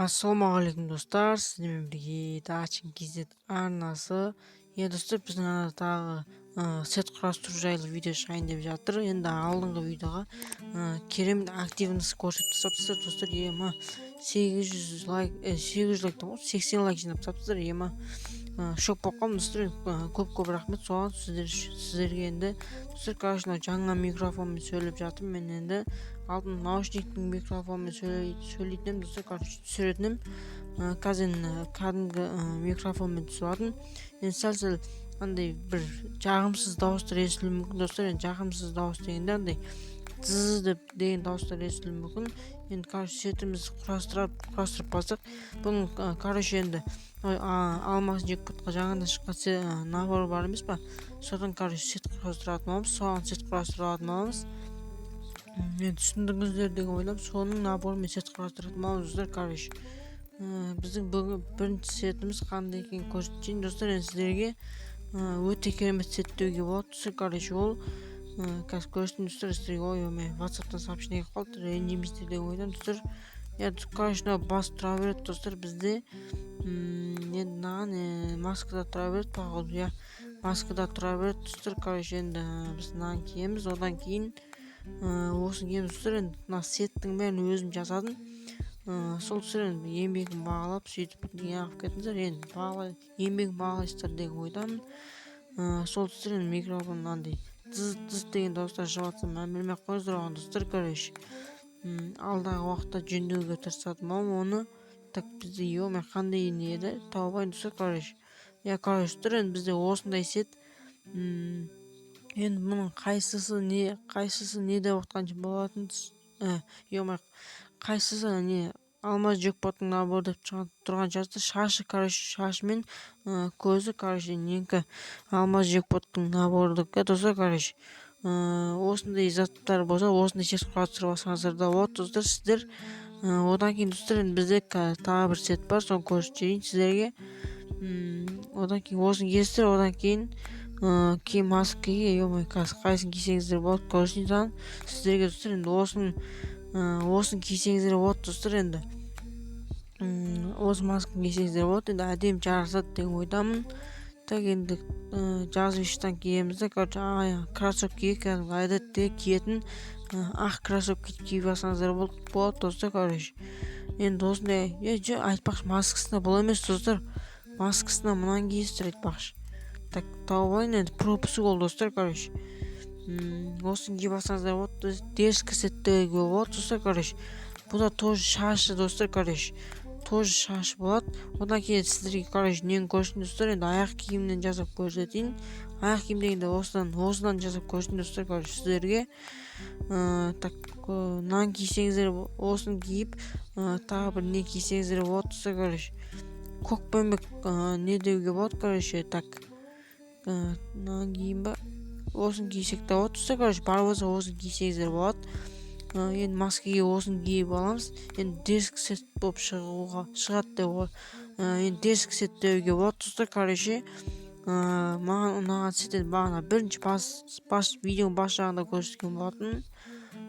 Ассалаумағалейкум, достар! Сіздермен бірге Дачин KZ арнасы. Иә, достар, біздің арнада тағы сет құрастыру жайлы видео шығайын деп жатыр. Енді алдыңғы видеоға керемет активность көрсетіп тастапсыздар, достар. Ема, 800 лайк, 800 лайк ғой, 80 лайк жинап тастапсыздар. Ема, шок болып қалдым, достар. Көп көп рахмет соған сіздерге. Енді, достар, короче, мынау жаңа микрофонмен сөйлеп жатырмын мен. Енді алдын наушниктің микрофонымен сөйлейтін едім, достар, короче, түсіретін едім. Қазір енді кәдімгі микрофонмен түсіріп жатырмын. Енді сәл сәл андай бір жағымсыз дауыстар естілуі мүмкін, достар. Енді жағымсыз дауыс дегенде, андай «тз» деп деген дауыстар естілуі мүмкін. Енді, короче, сетімізді құрастырып бастық бүгін. Короче, енді алмаз джекпотқа жаңадан шыққан набор бар емес па, содан, короче, сет құрастыратын боламыз, соған сет құрастыратын боламыз. Енді түсіндіңіздер деген ойдамын. Соның наборымен сет құрастыратын боламыз, достар. Короче, біздің бүгін бірінші сетіміз қандай екенін көрсетейін, достар. Енді сіздерге өте керемет сет деуге болады, достар. Короче, ол қазір көрсетейін, достар, сіздерге. Ой, ой, Ватсаптан сообщение келіп қалды, ренжімейсіздер деген ойдамын, достар. Иә, короче, мынау бас тұра береді, достар, бізде. Енді мынаған маска да тұра береді, походу. Иә, маска да тұра береді, достар. Короче, енді біз мынаны киеміз, одан кейін осыны киеміз, достар. Енді мына сеттің бәрін өзім жасадым. Сол, достар, енді еңбегін бағалап, сөйтіп неғып кетіңіздер. Енді бағалай, еңбегін бағалайсыздар деген ойдамын. Сол, достар, енді микрофон андай «тыз тыз» деген дауыстар шығып жатса, мән бермей ақ қойыңыздар оған, достар. Короче, алдағы уақытта жөндеуге тырысатын боламын оны. Так, бізде, е, қандай не еді, тауып алайын, достар. Короче, иә, короче, достар, енді бізде осындай сет. Енді мұның қайсысы не, қайсысы не деп отқан болатын, е, қайсысы не, алмаз джекпоттың наборы деп тұрған шығарсыздар. Шашы, короче, шашы мен көзі, короче, ненікі, алмаз джекпоттың наборыдікі, достар. Короче, осындай заттар болса, осындай сет құрастырып алсаңыздар да болады, достар, сіздер. Одан кейін, достар, енді бізде тағы бір сет бар, соны көрсетіп жіберейін сіздерге. Одан кейін осыны киесіздер, одан кейін кейін маска ке, е, қазір қайсысын кисеңіздер болады, көрсетейін саған сіздерге, достар. Енді осыны кисеңіздер болады, достар. Енді осы масканы кисеңіздер болады, енді әдемі жарасады деген ойдамын. Так, енді жазғы штан киеміз да, короче, кроссовки, кәдімгі әдетте киетін ақ кроссовки киіп алсаңыздар болады, достар. Короче, енді осындай. Е, жоқ, айтпақшы, маскасына бұл емес, достар, маскасына мынаны киесіздер, айтпақшы. Так, тауып алайын енді. Пропуск ол, достар. Короче, осыны киіп алсаңыздар болады, дерзкий сет деуге болады, достар. Короче, бұл да тоже шашы, достар, короче, тоже шашы болады. Одан кейін сіздерге, короче, нені көрсетейін, достар? Енді аяқ киімнен жасап көрсетейін. Аяқ киім дегенде, осыдан жасап көрсетейін, достар. Короче, сіздерге так, мынаны кисеңіздер, осыны киіп, тағы бір не кисеңіздер болады, достар. Короче, көкпеңбек не деуге болады. Короче, так, мынаны киейін ба, осыны кисек те болады, достар. Короче, бар болса, осыны кисеңіздер болады. Енді маскаге осыны киіп аламыз. Енді дерзкий сет болып шығуға шығады деп, енді дерзкий сет деуге болады, достар. Короче, маған ұнаған сет. Енді бағана бірінші бас видеоның бас жағында көрсеткен болатын.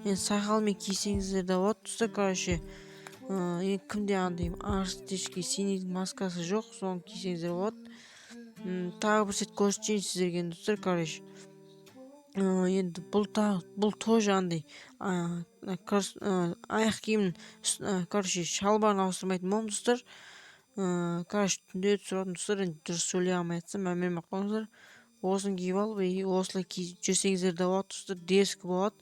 Енді сақалмен кисеңіздер де болады, достар. Короче, енді кімде андай арктический синий маскасы жоқ, соны кисеңіздер болады. Тағы бір сет көрсетейін сіздерге енді, достар. Короче, енді бұл тағы, бұл тоже андай аяқ киімін, короче, шалбарын ауыстырмайтын боламын, достар. Короче, түнде түсіріп достар, енді дұрыс сөйлей алмай жатсам, мән бермей ақ қойыңыздар. Осыны киіп алып и осылай киіп жүрсеңіздер де болады, достар, дерзкий болады.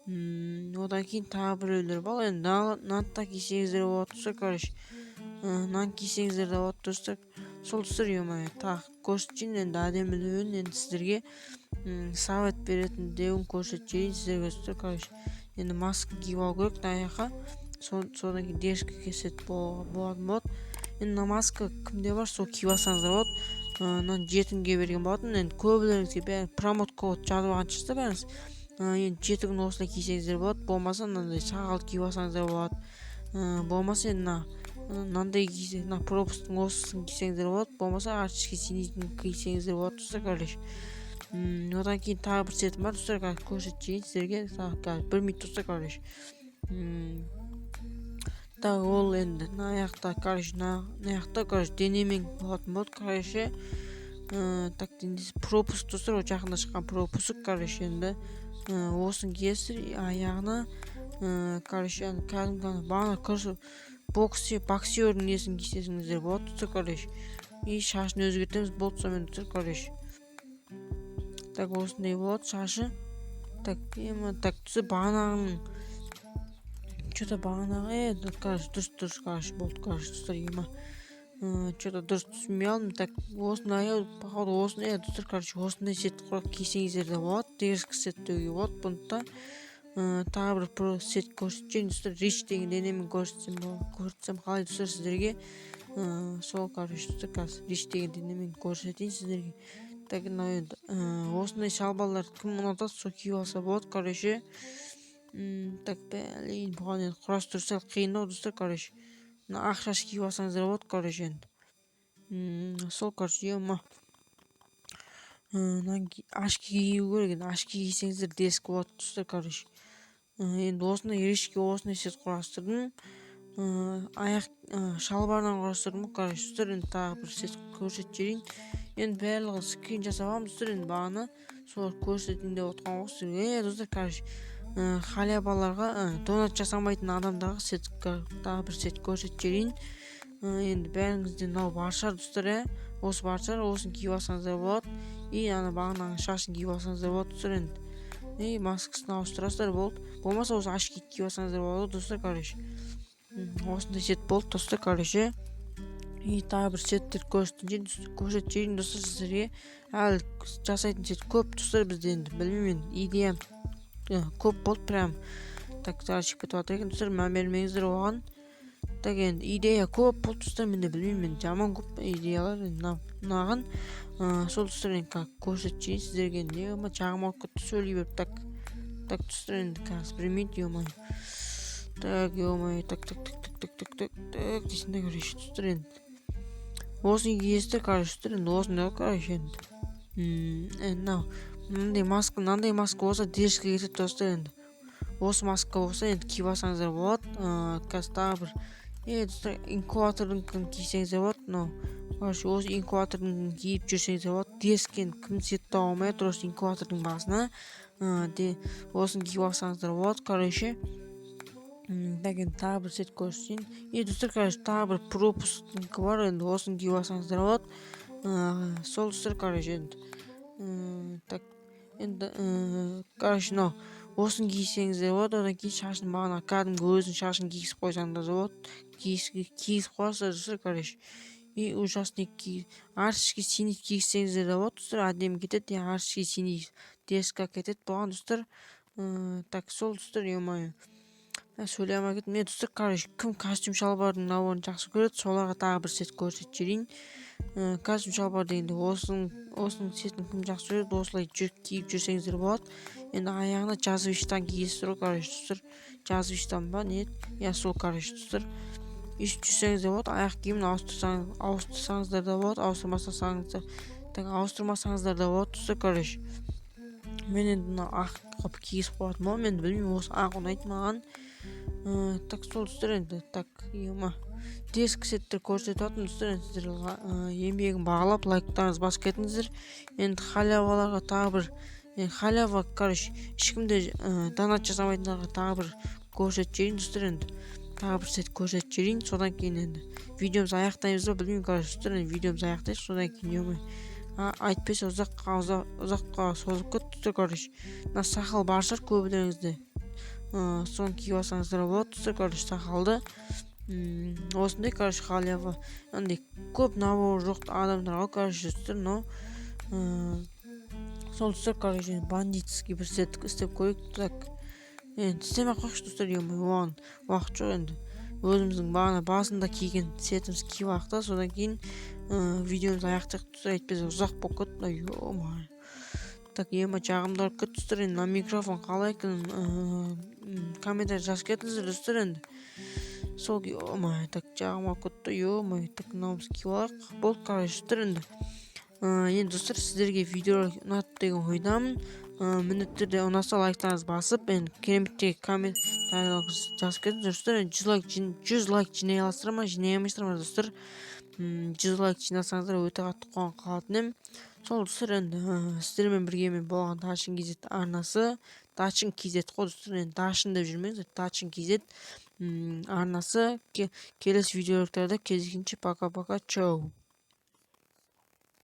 Одан кейін тағы біреулер бар. Енді мынаны да кисеңіздер болады, достар. Короче, мынаны кисеңіздер де болады, достар. Сол, достар, е, тағы көрсетейін енді әдемілеуін. Енді сіздерге совет беретін деуін көрсетіп жіберейін сіздерге, достар. Короче, енді маска киіп алу керек мына жаққа, содан кейін дерзкий сет болатын болады. Енді мына маска кімде бар, сол киіп алсаңыздар болады. Мынаны 7 күнге берген болатын. Енді көбілеріңізге бәрі промокод жазып алған шығарсыздар бәріңіз. Енді 7 күн осылай кисеңіздер болады, болмаса мынандай сақал киіп алсаңыздар болады, болмаса енді мынандай кисе, мына пропусктың осысын кисеңіздер болады, болмаса арктический синийдің кисеңіздер болады, достар. Короче, одан кейін тағы бір сетім бар, достар, қазір көрсетіп жіберейін сіздерге. Қазір бір минут, достар. Короче, Так, ол енді мына жақта, короче, мына жақта, короче, денемен болатын болды, короче. Так, денесі пропуск, достар, ол жақында шыққан пропуск, короче. Енді осыны киесіздер аяғына, короче, кәдімгі бағана, короче, боксердің несін кисеңіздер болады, достар, короче. И шашын өзгертеміз, болды, сонымен, достар, короче. Так, осындай болады шашы. Так, ема, так, достар, бағанағының че-то бағанағы, короче, дұрыс, дұрыс, короче, болды, короче, достар, ема, че-то дұрыс түсінбей қалдым. Так, осындай, походу, осындай, достар, короче, осындай сет кисеңіздер де болады, дерзкий сет деуге болады бұны да. Тағы бір сет көрсетіп жіберейін, достар. Рич деген денемен көрсетсем қалай, достар, сіздерге? Сол, короче, достар, қазір Рич деген денемен көрсетейін сіздерге. Так, мынау енді осындай шалбарларды кім ұнатады, сол киіп алса болады, короче. Так, блин, бұған енді құрастыру сәл қиындау, достар, короче. Мына ақ шаш киіп алсаңыздар болады, короче, енді сол, короче, ема, мынаны очки кию керек. Енді очки кисеңіздер, дерзкий болады, достар, короче. Енді осындай Ричке осындай сет құрастырдым, аяқ шалбарынан құрастырдым, короче, достар. Енді тағы бір сет көрсетіп жіберейін. Енді барлығын скрин жасап аламын, достар. Енді бағана солар көрсетейін деп отқан ғой сіздерге, достар, короче. Халяваларға, донат жасамайтын адамдарға сет, тағы бір сет көрсетіп жіберейін. Енді бәріңізде мынау бар шығар, достар, иә, осы бар шығар. Осыны киіп алсаңыздар болады и ана бағанағы шашын киіп алсаңыздар болады, достар. Енді и маскасын ауыстырасыздар, болды. Болмаса осы очки киіп алсаңыздар болады, достар, короче. Осындай сет болды, достар, короче. И тағы бір сеттер көрсетіп жіберейін, достар, сіздерге. Әлі жасайтын сет көп, достар, бізде. Енді білмеймін, енді идеям көп болды прям. Так, шығып кетіп жатыр екен, достар, мән бермеңіздер оған. Так, енді идея көп болды, достар, менде. Білмеймін енді, жаман көп идеялар енді мынаған. Сол, достар, енді көрсетіп жіберейін сіздерге. Не, жағым ауырып кетті сөйлей беріп. Так, так, достар, енді қазір бір минут, е мое. Так, е мое, так, так, так, так, так, так, так, так дейсің да, короче, достар. Енді осыны киесіздер, короче, достар. Енді осындай ғой, короче. Енді мынау мынандай маска, мынандай маска болса, дерзкий кетеді, достар. Енді осы маска болса, енді киіп алсаңыздар болады. Қазір тағы бір, достар, инкубатордың кисеңіздер болады. Мынау, короче, осы инкубатордың киіп жүрсеңіздер болады, дерзкий. Енді кім сет таба алмай жатыр осы инкубатордың басына, де осыны киіп алсаңыздар болады, короче. Так, енді тағы бір сет көрсетейін. И, достар, короче, тағы бір пропусктікі бар. Енді осыны киіп алсаңыздар болады. Сол, достар, короче. Енді так, енді, короче, мынау осыны кисеңіздер болады. Одан кейін шашын, бағана кәдімгі өзінің шашын кигізіп қойсаңдар да болады, кигізіп қоясыздар, достар, короче. И ужасный артистский синий кигізсеңіздер де болады, достар, әдемі кетеді. Артистский синий дерзко кетеді бұған, достар. Так, сол, достар, е мое, сөйлей алмай кеттім мен, достар. Короче, кім костюм шалбардың наборын жақсы көреді, соларға тағы бір сет көрсетіп жіберейін. Костюм шалбар дегенде, осының сетін кім жақсы көреді, осылай киіп жүрсеңіздер болады. Енді аяғына джазовый штан киесіздер ғой, короче, достар. Джазовый штан ба, не еді, иә, сол, короче, достар, өйстіп жүрсеңіздер болады. Аяқ киімін ауыстырсаңыздар да болады, ауыстырмасаңыздар, так, ауыстырмасаңыздар да болады, достар, короче. Мен енді мына ақ қылып кигізіп қоятын боламын. Енді білмеймін, осы ақ ұнайды маған. Так, сол, достар, енді так, ема, дерзкий сеттер көрсетіп жатырмын, достар. Енді сіздер еңбегін бағалап, лайктарыңызды басып кетіңіздер. Енді халяваларға тағы бір, халява, короче, ешкімде донат жасамайтындарға тағы бір көрсетіп жіберейін, достар. Енді тағы бір сет көрсетіп жіберейін, содан кейін енді видеомызды аяқтаймыз ба, білмеймін, короче, достар. Енді видеомызды аяқтайық, содан кейін, е, әйтпесе ұзаққа ұзаққа созылып кетті, короче. Мына сақал бар шығар көбілеріңізде, соны киіп алсаңыздар болады, достар, короче, сақалды. Осындай, короче, халява, андай көп набор жоқ адамдарға, короче, достар, мынау сол, достар, короче. Бандитский бір сет істеп көрейік. Так, енді істемей ақ қояйықшы, достар, е, оған уақыт жоқ. Енді өзіміздің бағана басында киген сетімізді киіп алайық та, содан кейін видеомызды аяқтайық, достар, әйтпесе ұзақ болып кетті, е мое. Так, ема, жағымды ауырып кетті, достар. Енді мына микрофон қалай екенін комментарий жазып кетіңіздер, достар. Енді сол, е мое, так, жағым ауырып кетті, е мое. Так, мынауымызды киіп алайық, болды, короче, достар. Енді, достар, сіздерге видео ұнады деген ойдамын. Міндетті түрде ұнаса, лайктарыңызды басып, енді кереметтей комментарий жазып кетіңіздер, достар. Енді 100 лайк жинай аласыздар ма, жинай алмайсыздар ма, достар? 100 лайк жинасаңыздар, өте қатты қуанып қалатын едім. Сол, достар, енді сіздермен бірге мен болған Дашын KZ арнасы, Дашын KZ қой, достар, енді Дашын деп жүрмеңіздер, Дашын KZ арнасы. Келесі видеороликтерде кездескенше, пока пока, чао.